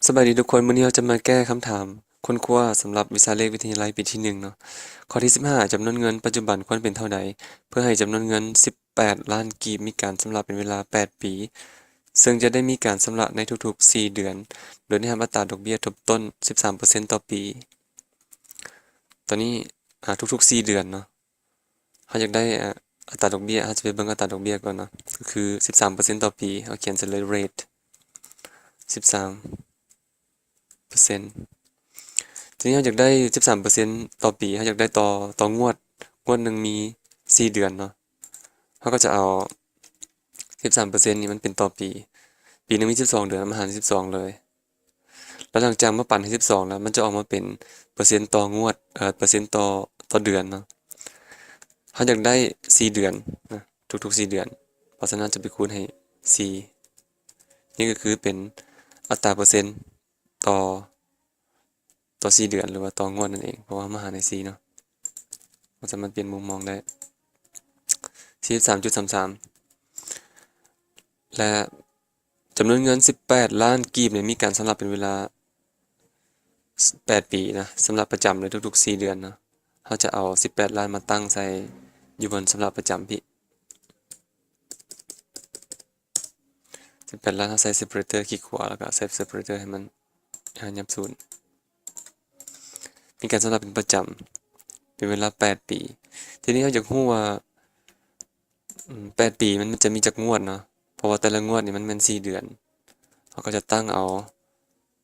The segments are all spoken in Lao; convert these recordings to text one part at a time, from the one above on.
ສະບາຍດີທຸກຄົນ, ມື້ນີ້ເຮົາຈະມາແກ້ຄຳຖາມຄົ້ນຄວ້າສຳລັບວິຊາເລກວິທະຍາໄລປີທີໜຶ່ງເນາະ. ຂໍ້ທີສິບຫ້າ ຈຳນວນເງິນປັດຈຸບັນຄວນເປັນເທົ່າໃດ ເພື່ອໃຫ້ຈຳນວນເງິນສິບແປດລ້ານກີບມີການຊຳລະເປັນເວລາແປດປີ, ເຊິ່ງຈະໄດ້ມີການຊຳລະໃນທຸກໆສີ່ເດືອນ, ໂດຍໄດ້ຮັບອັດຕາດອກເບ້ຍທົບຕົ້ນສິບສາມເປີເຊັນຕໍ່ປີ. ຕອນນີ້ ອາ ທຸກໆສີ່ເດືອນເນາະ. ເຮົາຢາກໄດ້ ອາ ອັດຕາດອກເບ້ຍ, ເຮົາຈະໄປເບິ່ງອັດຕາດອກເບ້ຍກ່ອນເນາະ, ກໍຄືສິບສາມເປີເຊັນຕໍ່ປີ. ເຮົາຂຽນໃສ່ເລີຍ ເຣດ ສິບສາມເປີເຊັນ. ທີນີ້ເຮົາຢາກໄດ້ສິບສາມເປີເຊັນຕໍ່ປີ, ເຮົາຢາກໄດ້ຕໍ່ ຕໍ່ງວດ, ງວດໜຶ່ງມີສີ່ເດືອນເນາະ. ເຮົາກໍຈະເອົາສິບສາມເປີເຊັນນີ້ມັນເປັນຕໍ່ປີ, ປີໜຶ່ງມີສິບສອງເດືອນ, ມາຫານສິບສອງເລີຍ. ແລ້ວຫຼັງຈາກມາປັນໃຫ້ສິບສອງແລ້ວ ມັນຈະອອກມາເປັນເປີເຊັນຕໍ່ງວດ, ເອີ ເປີເຊັນຕໍ່ ຕໍ່ເດືອນເນາະ. ເຮົາຢາກໄດ້ສີ່ເດືອນນະ, ທຸກໆສີ່ເດືອນ, ເພາະສະນັ້ນຈະໄປຄູນໃຫ້ສີ່. ນີ້ກໍຄືເປັນອັດຕາເປີເຊັນຕໍ່ ຕໍ່ສີ່ເດືອນ ຫຼືວ່າຕໍ່ງວດນັ້ນເອງ, ເພາະວ່າເຮົາມາຫານໃຫ້ສີ່ເນາະ. ເຮົາສາມາດປ່ຽນມຸມມອງໄດ້ ສີ່ສິບສາມຈຸດສາມສາມ. ແລະ ຈຳນວນເງິນສິບແປດລ້ານກີບນີ້ມີການຊຳລະເປັນເວລາແປດປີນະ, ຊຳລະປະຈຳເລີຍ ທຸກໆສີ່ເດືອນເນາະ. ເຮົາຈະເອົາສິບແປດລ້ານມາຕັ້ງໃສ່ຢູ່ບ່ອນຊຳລະປະຈຳພີ້. ສິບແປດລ້ານ ເຮົາໃສ່ ເຊັບເປເຣເຕີ ຄລິກຂວາ ແລ້ວກໍໃສ່ ເຊັບເປເຣເຕີ ໃຫ້ມັນ ໃຫ້ມັນຫຍັບສູນ. ມີການຊຳລະເປັນປະຈຳ ເປັນເວລາແປດປີ. ທີນີ້ເຮົາຢາກຮູ້ວ່າ ອາ ແປດປີມັນ ມັນຈະມີຈັກງວດເນາະ, ເພາະວ່າແຕ່ລະງວດນີ້ມັນແມ່ນສີ່ເດືອນ. ເຮົາກໍຈະຕັ້ງເອົາ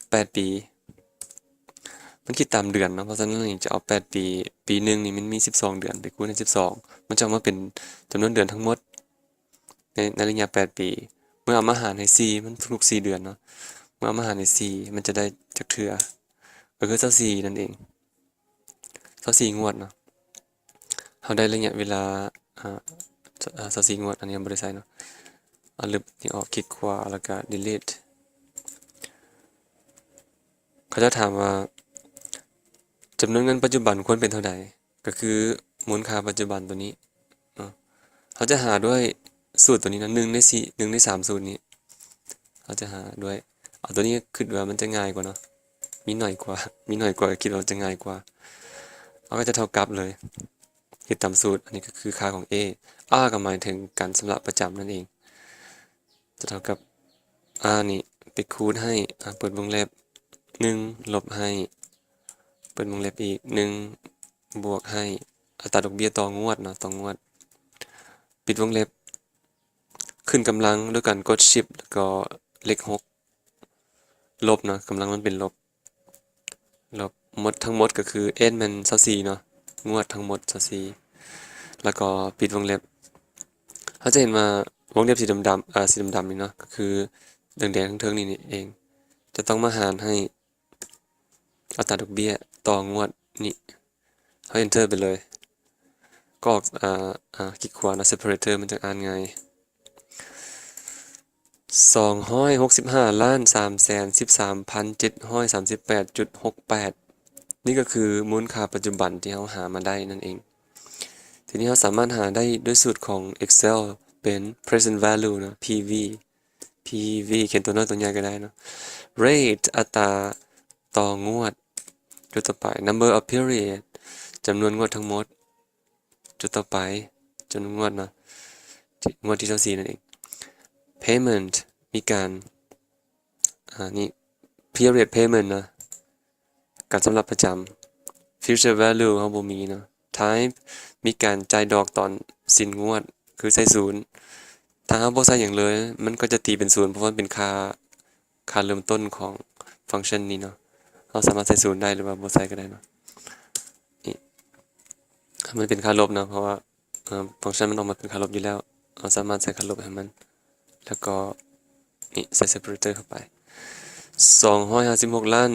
ແປດປີ ມັນຄິດຕາມເດືອນເນາະ, ເພາະສະນັ້ນນີ້ຈະເອົາແປດປີ, ປີໜຶ່ງນີ້ມັນມີສິບສອງເດືອນ, ໄປຄູນໃຫ້ສິບສອງ ມັນຈະອອກມາເປັນຈຳນວນເດືອນທັງໝົດໃນ ໃນໄລຍະແປດປີ. ເມື່ອເອົາມາຫານໃຫ້ສີ່ ມັນທຸກໆສີ່ເດືອນເນາະ, ເມື່ອເອົາມາຫານໃຫ້ສີ່ ມັນຈະໄດ້ຈັກເທື່ອ? ກໍຄືຊາວສີ່ນັ້ນເອງ. ຊາວສີ່ງວດເນາະ, ເຮົາໄດ້ໄລຍະເວລາ ອາ ຊາວສີ່ງວດ, ອັນນີ້ເຮົາບໍ່ໄດ້ໃສ່ເນາະ. ເອົາລຶບນີ້ອອກ, ຄລິກຂວາ ແລ້ວກະ ດີລີດ. ເຂົາເຈົ້າຖາມວ່າ ຈຳນວນເງິນປັດຈຸບັນຄວນເປັນເທົ່າໃດ? ກໍຄືມູນຄ່າປັດຈຸບັນຕົວນີ້ເນາະ. ເຮົາຈະຫາດ້ວຍສູດຕົວນີ້ເນາະ, ໜຶ່ງໃນສີ່ ໜຶ່ງໃນສາມສູດນີ້ ເຮົາຈະຫາດ້ວຍ ເອົາຕົວນີ້, ຄິດວ່າມັນຈະງ່າຍກວ່າເນາະ, ມີໜ້ອຍກວ່າ ມີໜ້ອຍກວ່າ ກໍຄິດວ່າຈະງ່າຍກວ່າ. ເຮົາກໍຈະເທົ່າກັບເລີຍ, ເຮັດຕາມສູດ. ອັນນີ້ກໍຄືຄ່າຂອງ A, R ກໍໝາຍເຖິງການຊຳລະປະຈຳນັ້ນເອງ, ຈະເທົ່າກັບ R ນີ້ໄປຄູນໃຫ້ ອາ ເປີດວົງເລັບ ໜຶ່ງ ລົບໃຫ້ ເປີດວົງເລັບອີກ ໜຶ່ງ ບວກໃຫ້ ອັດຕາດອກເບ້ຍຕໍ່ງວດເນາະ, ຕໍ່ງວດ ປິດວົງເລັບ. ຂຶ້ນກຳລັງດ້ວຍການກົດ Shift ແລ້ວກໍເລກຫົກ, ລົບເນາະ, ກຳລັງມັນເປັນລົບ, ລົບໝົດທັງໝົດກໍຄື N ແມ່ນຊາວສີ່ເນາະ, ງວດທັງໝົດຊາວສີ່ ແລ້ວກໍປິດວົງເລັບ. ເຮົາຈະເຫັນວ່າວົງເລັບສີດຳໆ ອາ ສີດຳໆນີ້ເນາະ, ກໍຄືແດງໆເທິງໆນີ້ເອງ, ຈະຕ້ອງມາຫານໃຫ້ ອັດຕາດອກເບ້ຍຕໍ່ງວດນີ້. ເຮົາ Enter ໄປເລີຍ, ກໍອອກ ອາ ອາ ຄລິກຂວາເນາະ, Separator ມັນຈະອ່ານງ່າຍ. ສອງຮ້ອຍຫົກສິບຫ້າລ້ານສາມແສນສິບສາມພັນເຈັດຮ້ອຍສາມສິບແປດຈຸດຫົກແປດ. ນີ້ກໍຄືມູນຄ່າປັດຈຸບັນທີ່ເຮົາຫາມາໄດ້ນັ້ນເອງ. ທີນີ້ເຮົາສາມາດຫາໄດ້ດ້ວຍສູດຂອງ Excel ເປັນ Present Value ເນາະ, PV PV ຂຽນຕົວນ້ອຍຕົວໃຫຍ່ກໍໄດ້ເນາະ. Rate ອັດຕາຕໍ່ງວດ. ຈຸດຕໍ່ໄປ Number of period ຈຳນວນງວດທັງໝົດ. ຈຸດຕໍ່ໄປ ຈຳນວນງວດເນາະ, ງວດທີຊາວສີ່ນັ້ນເອງ. Payment ມີການ ອາ ນີ້ period payment ເນາະ, ການຊຳລະປະຈຳ. Future value ເຮົາບໍ່ມີເນາະ. Type ມີການຈ່າຍດອກຕອນສິ້ນງວດ ຄືໃສ່ສູນ. ຖ້າເຮົາບໍ່ໃສ່ຫຍັງເລີຍ ມັນກໍຈະຕີເປັນສູນ ເພາະວ່າມັນເປັນຄ່າ ຄ່າເລີ່ມຕົ້ນຂອງຟັງຊັນນີ້ເນາະ. ເຮົາສາມາດໃສ່ສູນໄດ້ ຫຼືວ່າບໍ່ໃສ່ກໍໄດ້ເນາະ. ນີ້ ມັນເປັນຄ່າລົບເນາະ, ເພາະວ່າ ເອີ ຟັງຊັນມັນອອກມາເປັນຄ່າລົບຢູ່ແລ້ວ. ເຮົາສາມາດໃສ່ຄ່າລົບໃຫ້ມັນ ແລ້ວກໍ ນີ້ ໃສ່ Separator ເຂົ້າໄປ. ສອງຮ້ອຍຫ້າສິບຫົກລ້ານ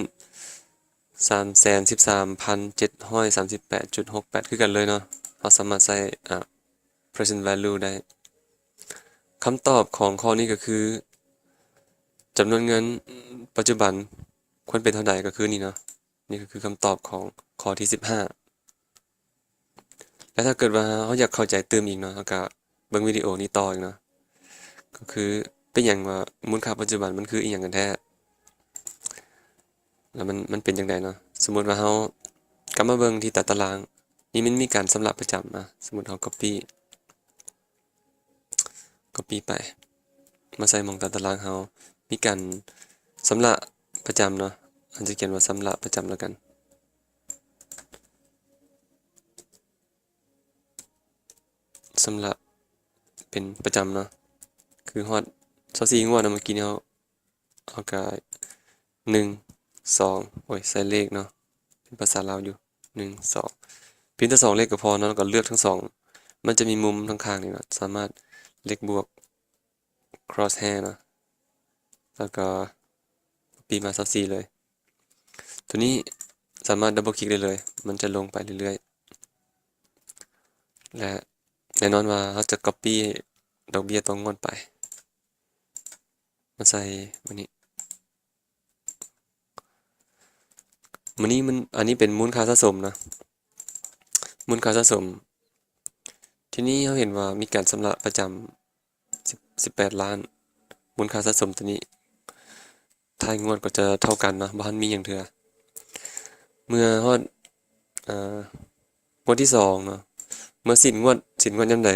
ສາມແສນສິບສາມພັນເຈັດຮ້ອຍສາມສິບແປດຈຸດຫົກແປດ ຄືກັນເລີຍເນາະ. ເຮົາສາມາດໃສ່ ອາ present value ໄດ້. ຄຳຕອບຂອງຂໍ້ນີ້ກໍຄື ຈຳນວນເງິນປັດຈຸບັນຄວນເປັນເທົ່າໃດ ກໍຄືນີ້ເນາະ. ນີ້ກໍຄືຄຳຕອບຂອງຂໍ້ທີສິບຫ້າ. ແລະ ຖ້າເກີດວ່າເຮົາຢາກເຂົ້າໃຈຕື່ມອີກເນາະ, ເຮົາກໍເບິ່ງວິດີໂອນີ້ຕໍ່ອີກເນາະ, ກໍຄືເປັນຫຍັງວ່າມູນຄ່າປັດຈຸບັນມັນຄືອີ່ຫຍັງກັນແທ້. ແລ້ວມັນ ມັນເປັນຈັ່ງໃດເນາະ. ສົມມຸດວ່າເຮົາກັບມາເບິ່ງທີ່ຕາຕະລາງ ນີ້ມັນມີການຊຳລະປະຈຳນະ. ສົມມຸດເຮົາກັອບປີ້ ກັອບປີ້ໄປ ມາໃສ່ໝ່ອງຕາຕະລາງເຮົາ ມີການຊຳລະປະຈຳເນາະ. ເຮົາຈະຂຽນວ່າຊຳລະປະຈຳແລ້ວກັນ. ຊຳລະເປັນປະຈຳເນາະ ຄືຮອດຊາວສີ່ງວດເນາະ. ເມື່ອກີ້ນີ້ເຮົາ ເຮົາກະ ໜຶ່ງ ສອງ ໂອ້ຍ ໃສ່ເລກເນາະ ເປັນພາສາລາວຢູ່ ໜຶ່ງ ສອງ ພິມແຕ່ສອງເລກກໍພໍເນາະ ແລ້ວກໍເລືອກທັງສອງ ມັນຈະມີມຸມທາງຂ້າງນີ້ເນາະ ສາມາດເລກບວກ cross hair ເນາະ ແລ້ວກໍ copy ມາຊາວສີ່ເລີຍ. ໂຕນີ້ສາມາດ double click ໄດ້ເລີຍ ມັນຈະລົງໄປເລື້ອຍໆ ແລະ ແນ່ນອນວ່າເຮົາຈະ copy ດອກເບ້ຍຕໍ່ງວດໄປ ມາໃສ່ມື້ນີ້ ມື້ນີ້ມັນ ອັນນີ້ເປັນມູນຄ່າສະສົມນະ ມູນຄ່າສະສົມ. ທີນີ້ເຮົາເຫັນວ່າມີການຊຳລະປະຈຳ ສິບ ສິບແປດລ້ານ ມູນຄ່າສະສົມໂຕນີ້ ທ້າຍງວດກໍຈະເທົ່າກັນເນາະ ບໍ່ທັນມີຫຍັງເທື່ອ. ເມື່ອຮອດ ເອີ ງວດທີສອງເນາະ ເມື່ອສິ້ນງວດ ສິ້ນງວດຍາມໃດ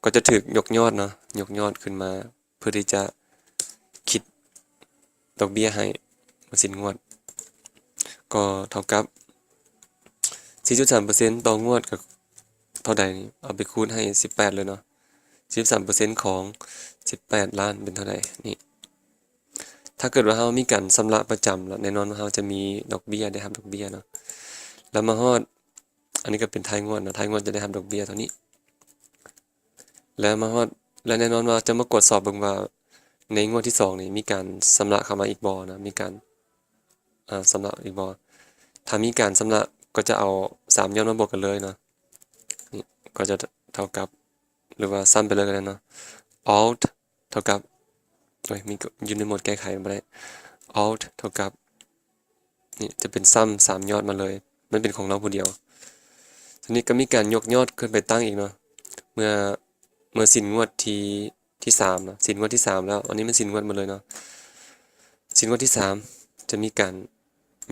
ກໍຈະຖືກຍົກຍອດເນາະ ຍົກຍອດຂຶ້ນມາ ເພື່ອທີ່ຈະຄິດດອກເບ້ຍໃຫ້ ເມື່ອສິ້ນງວດ ກໍເທົ່າກັບ ສີ່ຈຸດສາມເປີເຊັນຕໍ່ງວດ ກໍເທົ່າໃດນີ້ ເອົາໄປຄູນໃຫ້ສິບແປດເລີຍເນາະ ສີ່ຈຸດສາມເປີເຊັນຂອງສິບແປດລ້ານເປັນເທົ່າໃດນີ້. ຖ້າເກີດວ່າເຮົາມີການຊຳລະປະຈຳລະ ແນ່ນອນວ່າເຮົາຈະມີດອກເບ້ຍ ໄດ້ຮັບດອກເບ້ຍເນາະ. ແລ້ວມາຮອດ ອັນນີ້ກໍເປັນທ້າຍງວດເນາະ ທ້າຍງວດຈະໄດ້ຮັບດອກເບ້ຍເທົ່ານີ້. ແລ້ວມາຮອດ ແລະ ແນ່ນອນວ່າຈະມາກວດສອບເບິ່ງວ່າ ໃນງວດທີສອງນີ້ມີການຊຳລະເຂົ້າມາອີກບໍ່ນະ ມີການ ອາ ຊຳລະອີກບໍ່. ຖ້າມີການຊຳລະກໍຈະເອົາສາມຍອດມາບວກກັນເລີຍເນາະ ນີ້ກໍຈະເທົ່າກັບ ຫຼືວ່າຊ້ຳໄປເລີຍກໍໄດ້ເນາະ alt ເທົ່າກັບ ໂອ້ຍ ມີ ຢູ່ໃນໂໝດແກ້ໄຂບໍ່ໄດ້ alt ເທົ່າກັບ ນີ້ຈະເປັນຊ້ຳສາມຍອດມາເລີຍ ມັນເປັນຂອງລາວຜູ້ດຽວ. ທີນີ້ກໍມີການຍົກຍອດຂຶ້ນໄປຕັ້ງອີກເນາະ ເມື່ອ ເມື່ອສິ້ນງວດທີ ທີສາມເນາະ ສິ້ນງວດທີສາມແລ້ວ ອັນນີ້ມັນສິ້ນງວດໝົດເລີຍເນາະ. ສິ້ນງວດທີສາມຈະມີການ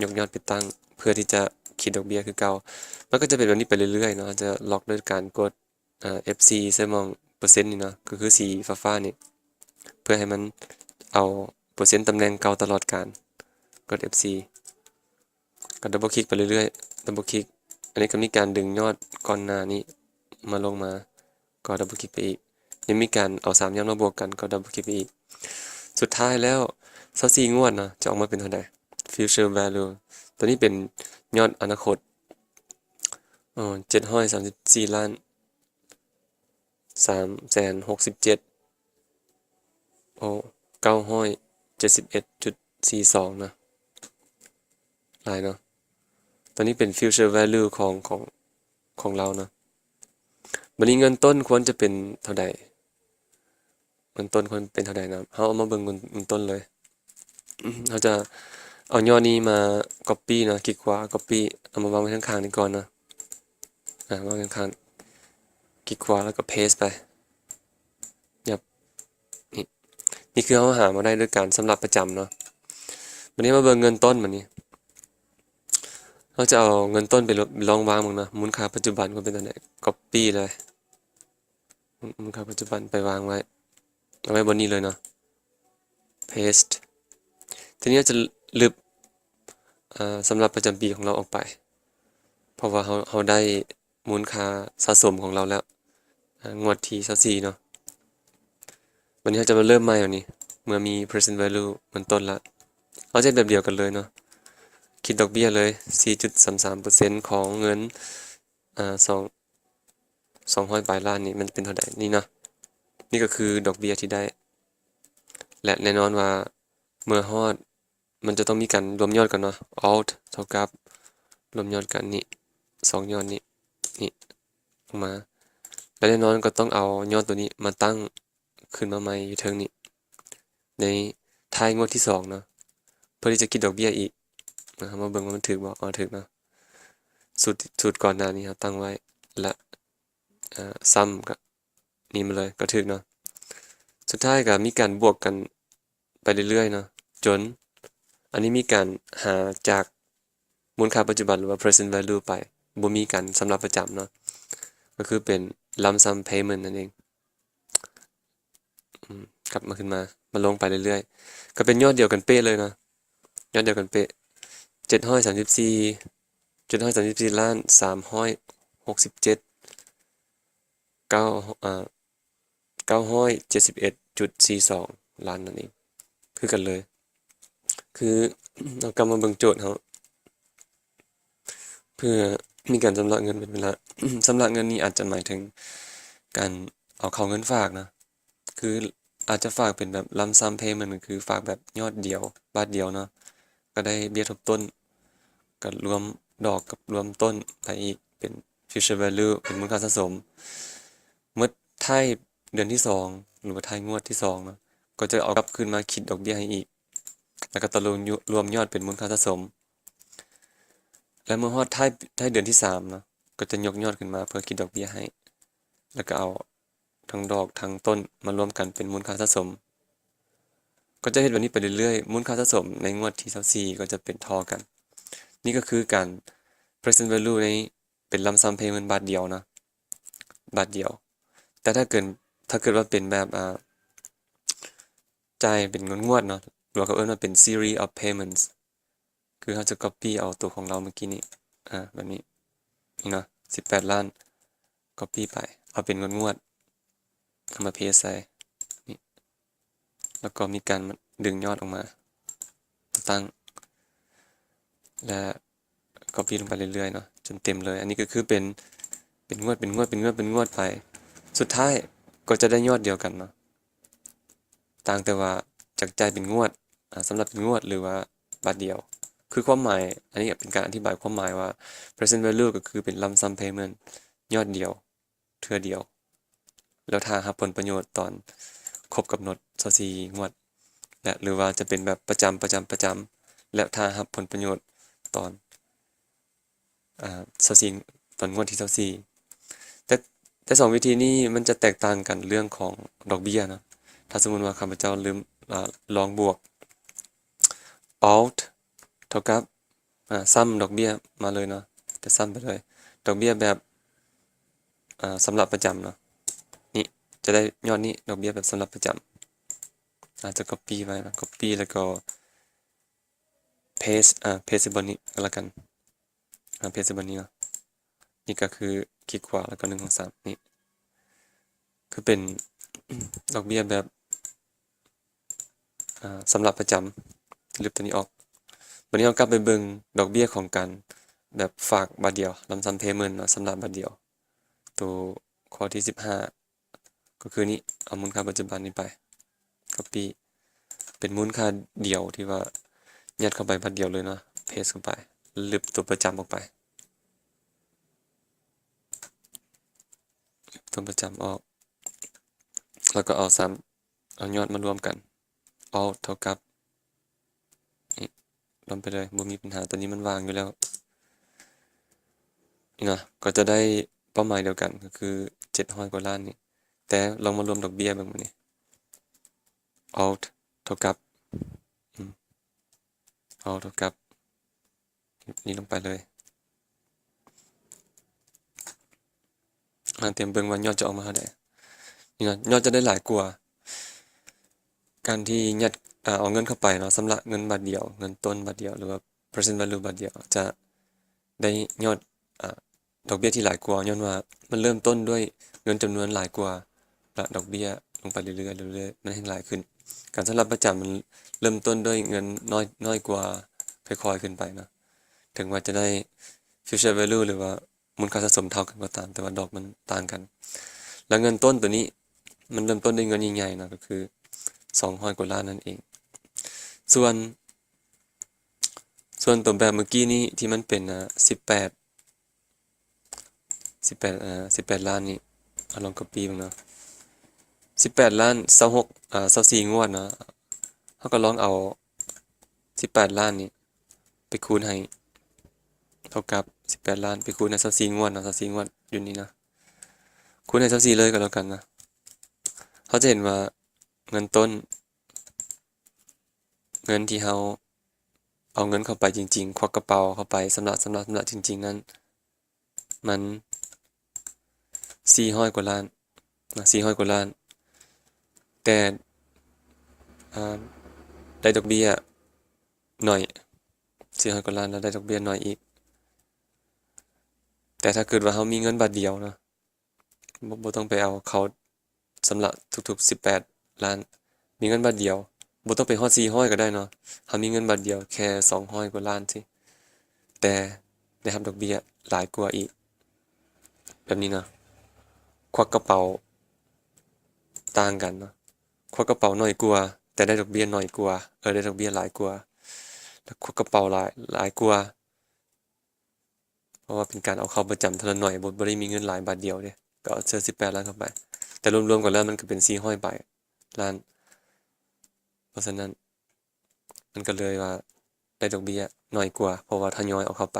ຍົກຍອດໄປຕັ້ງ ເພື່ອທີ່ຈະຄິດດອກເບ້ຍຄືເກົ່າ. ມັນກໍຈະເປັນແບບນີ້ໄປເລື້ອຍໆເນາະ ເຮົາຈະລັອກດ້ວຍການກົດ ເອີ ເອັຟສີ່ ໃສ່ໝ່ອງເປີເຊັນນີ້ເນາະ ກໍຄືສີຟ້າໆນີ້ ເພື່ອໃຫ້ມັນເອົາເປີເຊັນຕຳແໜ່ງເກົ່າຕະຫຼອດການ ກົດເອັຟສີ່ ກໍ double click ໄປເລື້ອຍໆ double click ອັນນີ້ກໍມີການດຶງຍອດກ່ອນໜ້ານີ້ມາລົງມາ ກໍ double click ໄປອີກ ຍັງມີການເອົາສາມຍອດມາບວກກັນ ກໍ double click ໄປອີກ. ສຸດທ້າຍແລ້ວ ຊາວສີ່ງວດເນາະ ຈະອອກມາເປັນເທົ່າໃດ future value ຕົວນີ້ເປັນຍອດອະນາຄົດ ເອີ ເຈັດຮ້ອຍສາມສິບສີ່ລ້ານ ສາມແສນຫົກສິບເຈັດ ໂອ້ ເກົ້າຮ້ອຍເຈັດສິບເອັດຈຸດສີ່ສອງເນາະ ຫຼາຍເນາະ. ຕົວນີ້ເປັນ future value ຂອງ ຂອງ ຂອງລາວເນາະ. ບັດນີ້ເງິນຕົ້ນຄວນຈະເປັນເທົ່າໃດ? ເງິນຕົ້ນຄວນເປັນເທົ່າໃດນະ? ເຮົາເອົາມາເບິ່ງເງິນ ເງິນຕົ້ນເລີຍ. ເຮົາຈະເອົາຍອດນີ້ມາ copy ເນາະ, ຄລິກຂວາ copy ເອົາມາວາງໄວ້ທາງຂ້າງນີ້ກ່ອນເນາະ. ອາ ວາງໄວ້ທາງຂ້າງ ຄລິກຂວາແລ້ວກໍ paste ໄປ. ຍັບ ນີ້ ນີ້ຄືເຮົາຫາມາໄດ້ໂດຍການຊຳລະປະຈຳເນາະ. ບັດນີ້ມາເບິ່ງເງິນຕົ້ນບັດນີ້. ເຮົາຈະເອົາເງິນຕົ້ນໄປລອງວາງເບິ່ງເນາະ, ມູນຄ່າປັດຈຸບັນຄວນເປັນເທົ່າໃດ? Copy ເລີຍ. ມູນ ມູນຄ່າປັດຈຸບັນໄປວາງໄວ້ ເອົາໄວ້ບ່ອນນີ້ເລີຍເນາະ. Paste. ທີນີ້ເຮົາຈະລຶບ ອາ ຊຳລະປະຈຳປີຂອງລາວອອກໄປ ເພາະວ່າເຮົາ ເຮົາໄດ້ມູນຄ່າສະສົມຂອງລາວແລ້ວ ອາ ງວດທີຊາວສີ່ເນາະ. ບັດນີ້ເຮົາຈະມາເລີ່ມໃໝ່ບັດນີ້ ເມື່ອມີ present value ເປັນຕົ້ນລະ ເຮົາຈະເຮັດແບບດຽວກັນເລີຍເນາະ. ຄິດດອກເບ້ຍເລີຍ ສີ່ຈຸດສາມສາມເປີເຊັນຂອງເງິນ ອາ ສອງ ສອງຮ້ອຍປາຍລ້ານນີ້ ມັນເປັນເທົ່າໃດ? ນີ້ເນາະ, ນີ້ກໍຄືດອກເບ້ຍທີ່ໄດ້ ແລະ ແນ່ນອນວ່າເມື່ອຮອດ ມັນຈະຕ້ອງມີການລວມຍອດກັນເນາະ. Alt ເທົ່າກັບລວມຍອດກັນນີ້ ສອງຍອດນີ້ ນີ້ອອກມາ ແລະ ແນ່ນອນກໍຕ້ອງເອົາຍອດໂຕນີ້ມາຕັ້ງ ຂຶ້ນມາໃໝ່ຢູ່ເທິງນີ້ ໃນທ້າຍງວດທີສອງເນາະ ເພື່ອທີ່ຈະຄິດດອກເບ້ຍອີກ. ເຮົາມາເບິ່ງວ່າມັນຖືກບໍ່? ອໍ ຖືກເນາະ. ສູດ ສູດກ່ອນໜ້ານີ້ເຮົາຕັ້ງໄວ້ ແລະ ອາ ຊ້ຳກັບນີ້ມາເລີຍ ກໍຖືກເນາະ. ສຸດທ້າຍກໍມີການບວກກັນໄປເລື້ອຍໆເນາະ ຈົນ ອັນນີ້ມີການຫາຈາກມູນຄ່າປັດຈຸບັນ ຫຼືວ່າ present value ໄປ, ບໍ່ມີການສຳລັບປະຈຳເນາະ, ກໍຄືເປັນ lump sum payment ນັ້ນເອງ. ອືມ ກັບມາ ຂຶ້ນມາ ມາລົງໄປເລື້ອຍໆ ກໍເປັນຍອດດຽວກັນເປະເລີຍເນາະ, ຍອດດຽວກັນເປະ ເຈັດຮ້ອຍສາມສິບສີ່ ເຈັດຮ້ອຍສາມສິບສີ່ລ້ານ ສາມຮ້ອຍຫົກສິບເຈັດ ເກົ້າ ເອີ ເກົ້າຮ້ອຍເຈັດສິບເອັດຈຸດສີ່ສອງລ້ານນັ້ນເອງ ຄືກັນເລີຍ. ຄືເຮົາກັບມາເບິ່ງໂຈດເຮົາ ເພື່ອມີການຊຳລະເງິນເປັນເວລາ, ຊຳລະເງິນນີ້ອາດຈະໝາຍເຖິງການເອົາເຂົ້າເງິນຝາກນະ, ຄືອາດຈະຝາກເປັນແບບ lump sum payment ກໍຄືຝາກແບບຍອດດຽວ ບາດດຽວເນາະ, ກໍໄດ້ເບ້ຍທົບຕົ້ນ ກໍລວມດອກກັບລວມຕົ້ນໄປອີກ ເປັນ future value ເປັນມູນຄ່າສະສົມ. ໝົດທ້າຍເດືອນທີສອງ ຫຼືວ່າທ້າຍງວດທີສອງເນາະ, ກໍຈະເອົາກັບຄືນມາຄິດດອກເບ້ຍໃຫ້ອີກ ແລ້ວກໍຕະລົງ ລວມຍອດເປັນມູນຄ່າສະສົມ. ແລະ ເມື່ອຮອດທ້າຍ ທ້າຍເດືອນທີສາມເນາະ, ກໍຈະຍົກຍອດຂຶ້ນມາເພື່ອຄິດດອກເບ້ຍໃຫ້ ແລ້ວກໍເອົາທັງດອກທັງຕົ້ນມາລວມກັນເປັນມູນຄ່າສະສົມ. ກໍຈະເຮັດແບບນີ້ໄປເລື້ອຍໆ, ມູນຄ່າສະສົມໃນງວດທີຊາວສີ່ກໍຈະເປັນທໍ່ກັນ. ນີ້ກໍຄືການ present value ໃນ ເປັນ lump sum payment ບາດດຽວເນາະ, ບາດດຽວ. ແຕ່ຖ້າເກີດ ຖ້າເກີດວ່າເປັນແບບ ອ່າ ຈ່າຍເປັນງວດໆເນາະ, ຫຼືວ່າເຂົາເອີ້ນວ່າເປັນ series of payments ຄືເຮົາຈະ copy ເອົາຕົວຂອງລາວເມື່ອກີ້ນີ້ ອ່າ ແບບນີ້ ນີ້ເນາະ ສິບແປດລ້ານ copy ໄປ ເອົາເປັນງວດໆ ເອົາມາ paste ໃສ່ນີ້ ແລ້ວກໍມີການດຶງຍອດອອກມາຕັ້ງ ແລະ copy ລົງໄປເລື້ອຍໆເນາະ ຈົນເຕັມເລີຍ. ອັນນີ້ກໍຄືເປັນ ເປັນງວດ ເປັນງວດ ເປັນງວດ ເປັນງວດໄປ, ສຸດທ້າຍກໍຈະໄດ້ຍອດດຽວກັນເນາະ, ຕ່າງແຕ່ວ່າຈະຈ່າຍເປັນງວດ ອາ ສຳລັບເປັນງວດ ຫຼືວ່າບາດດຽວ. ຄືຄວາມໝາຍ ອັນນີ້ເປັນການອະທິບາຍຄວາມໝາຍວ່າ present value ກໍຄືເປັນ lump sum payment ຍອດດຽວ ເທື່ອດຽວ ແລ້ວຖ້າຮັບຜົນປະໂຫຍດຕອນຄົບກຳນົດຊາວສີ່ງວດ ແລະ ຫຼືວ່າຈະເປັນແບບປະຈຳ ປະຈຳ ປະຈຳ ແລ້ວຖ້າຮັບຜົນປະໂຫຍດຕອນ ອ່າ ຊາວສີ່ ຕອນງວດທີຊາວສີ່. ແຕ່ ແຕ່ສອງວິທີນີ້ມັນຈະແຕກຕ່າງກັນເລື່ອງຂອງດອກເບ້ຍເນາະ. ຖ້າສົມມຸດວ່າຂ້າພະເຈົ້າລືມ ອາ ລອງບວກ alt ເທົ່າກັບ ອາ ຊຳດອກເບ້ຍມາເລີຍເນາະ, ຈະຊຳໄປເລີຍ ດອກເບ້ຍແບບ ອາ ສຳລັບປະຈຳເນາະ. ນີ້ຈະໄດ້ຍອດນີ້ ດອກເບ້ຍແບບສຳລັບປະຈຳ. ອາດຈະ copy ໄວ້ເນາະ copy ແລ້ວກໍ paste ອາ paste ໃສ່ບ່ອນນີ້ກໍແລ້ວກັນ ອາ paste ໃສ່ບ່ອນນີ້ເນາະ. ນີ້ກໍຄືຄລິກຂວາ ແລ້ວກໍ ໜຶ່ງ ສອງ ສາມ ນີ້ ຄືເປັນດອກເບ້ຍແບບ ອາ ສຳລັບປະຈຳ ລຶບຕົວນີ້ອອກ. ບັດນີ້ເຮົາກັບໄປເບິ່ງດອກເບ້ຍຂອງການແບບຝາກບາດດຽວ lump sum payment ເນາະ ສຳລັບບາດດຽວ ໂຕຂໍ້ທີສິບຫ້າ ກໍຄືນີ້ ເອົາມູນຄ່າປັດຈຸບັນນີ້ໄປ copy ເປັນມູນຄ່າດຽວທີ່ວ່າຍັດເຂົ້າໄປບາດດຽວເລີຍເນາະ paste ເຂົ້າໄປ ລຶບຕົວປະຈຳອອກໄປ ລຶບຕົວປະຈຳອອກ ແລ້ວກໍເອົາສາມ ເອົາຍອດມາລວມກັນ alt ເທົ່າກັບ ນີ້ ລວມໄປເລີຍ ບໍ່ມີປັນຫາ ຕົວນີ້ມັນວ່າງຢູ່ແລ້ວ ນີ້ນະ ກໍຈະໄດ້ເປົ້າໝາຍດຽວກັນ ກໍຄືເຈັດຮ້ອຍກວ່າລ້ານນີ້. ແຕ່ລອງມາລວມດອກເບ້ຍເບິ່ງ ບາດນີ້ alt ເທົ່າກັບ ອືມ alt ເທົ່າກັບ ນີ້ລົງໄປເລີຍ ມາຕຽມເບິ່ງວ່າຍອດຈະອອກມາເທົ່າໃດ. ນີ້ນະ ຍອດຈະໄດ້ຫຼາຍກວ່າ ການທີ່ຍັດ ອາ ເອົາເງິນເຂົ້າໄປເນາະ ຊຳລະເງິນບາດດຽວ ເງິນຕົ້ນບາດດຽວ ຫຼືວ່າ present value ບາດດຽວ ຈະໄດ້ຍອດ ອາ ດອກເບ້ຍທີ່ຫຼາຍກວ່າ ຍ້ອນວ່າມັນເລີ່ມຕົ້ນດ້ວຍເງິນຈຳນວນຫຼາຍກວ່າ ແລະ ດອກເບ້ຍລົງໄປເລື້ອຍໆ ເລື້ອຍໆ ມັນແຮ່ງຫຼາຍຂຶ້ນ. ການສຳລັບປະຈຳມັນເລີ່ມຕົ້ນດ້ວຍເງິນນ້ອຍ ນ້ອຍກວ່າ ຄ່ອຍໆ ຂຶ້ນໄປເນາະ. ເຖິງວ່າຈະໄດ້ future value ຫຼືວ່າມູນຄ່າສະສົມເທົ່າກັນກໍຕາມ, ແຕ່ວ່າດອກມັນຕ່າງກັນ. ແລ້ວເງິນຕົ້ນຕົວນີ້ ມັນເລີ່ມຕົ້ນດ້ວຍເງິນໃຫຍ່ໆເນາະ, ກໍຄືສອງຮ້ອຍກວ່າລ້ານນັ້ນເອງ. ສ່ວນ ສ່ວນຕົວແບບເມື່ອກີ້ນີ້ທີ່ມັນເປັນ ອາ ສິບແປດ ສິບແປດ ເອີ ສິບແປດລ້ານນີ້ ເຮົາລອງກັອບປີ້ເບິ່ງເນາະ ສິບແປດລ້ານ ຊາວຫົກ ເອີ ຊາວສີ່ງວດເນາະ. ເຮົາກໍລອງເອົາສິບແປດລ້ານນີ້ໄປຄູນໃຫ້ເທົ່າກັບສິບແປດລ້ານ ໄປຄູນໃຫ້ຊາວສີ່ງວດເນາະ ຊາວສີ່ງວດຢູ່ນີ້ເນາະ ຄູນໃຫ້ຊາວສີ່ເລີຍກໍແລ້ວກັນເນາະ. ເຮົາຈະເຫັນວ່າເງິນຕົ້ນ ເງິນທີ່ເຮົາ ເອົາເງິນເຂົ້າໄປຈິງໆ ຄວັກກະເປົາເຂົ້າໄປ ຊຳລະ ຊຳລະ ຊຳລະຈິງໆນັ້ນ ມັນສີ່ຮ້ອຍກວ່າລ້ານນະ ສີ່ຮ້ອຍກວ່າລ້ານ ແຕ່ ອ່າ ໄດ້ດອກເບ້ຍໜ້ອຍ ສີ່ຮ້ອຍກວ່າລ້ານ ແລ້ວໄດ້ດອກເບ້ຍໜ້ອຍອີກ. ແຕ່ຖ້າເກີດວ່າເຮົາມີເງິນບາດດຽວເນາະ ບໍ່ ບໍ່ຕ້ອງໄປເອົາເຂົາຊຳລະທຸກໆສິບແປດລ້ານ ມີເງິນບາດດຽວ ບໍ່ຕ້ອງໄປຮອດສີ່ຮ້ອຍກໍໄດ້ເນາະ ເຮົາມີເງິນບາດດຽວແຄ່ສອງຮ້ອຍກວ່າລ້ານຊີ້ ແຕ່ໄດ້ຮັບດອກເບ້ຍຫຼາຍກວ່າອີກ ແບບນີ້ເນາະ ຄວັກກະເປົາຕ່າງກັນເນາະ ຄວັກກະເປົາໜ້ອຍກວ່າ ແຕ່ໄດ້ດອກເບ້ຍໜ້ອຍກວ່າ ເອີ ໄດ້ດອກເບ້ຍຫຼາຍກວ່າ ແລ້ວຄວັກກະເປົາຫຼາຍ ຫຼາຍກວ່າ ເພາະວ່າເປັນການເອົາເຂົ້າປະຈຳເທື່ອລະໜ້ອຍ ບໍ່ ບໍ່ໄດ້ມີເງິນຫຼາຍບາດດຽວເດ້ ກໍເອົາເທື່ອສິບແປດລ້ານເຂົ້າໄປ ແຕ່ລວມໆກັນແລ້ວມັນກໍເປັນສີ່ຮ້ອຍປາຍລ້ານ ເພາະສະນັ້ນ ມັນກໍເລີຍວ່າໄດ້ດອກເບ້ຍໜ້ອຍກວ່າ ເພາະວ່າທະຍອຍເອົາເຂົ້າໄປ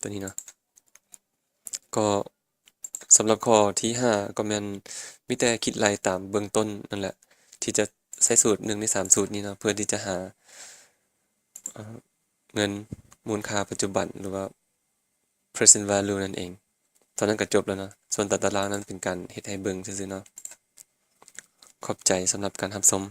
ຕົວນີ້ເນາະ ກໍສຳລັບຂໍ້ທີຫ້າ ກໍແມ່ນມີແຕ່ຄິດໄລ່ຕາມເບື້ອງຕົ້ນນັ້ນແຫຼະ ທີ່ຈະໃຊ້ສູດໜຶ່ງໃນສາມສູດນີ້ເນາະ ເພື່ອທີ່ຈະຫາ ເອີ ເງິນມູນຄ່າປັດຈຸບັນ ຫຼືວ່າ present value ນັ້ນເອງ. ເທົ່ານັ້ນກໍຈົບແລ້ວເນາະ. ສ່ວນຕາຕະລາງນັ້ນເປັນການເຮັດໃຫ້ເບິ່ງຊື່ໆເນາະ. ຂອບໃຈສຳລັບການຮັບຊົມ.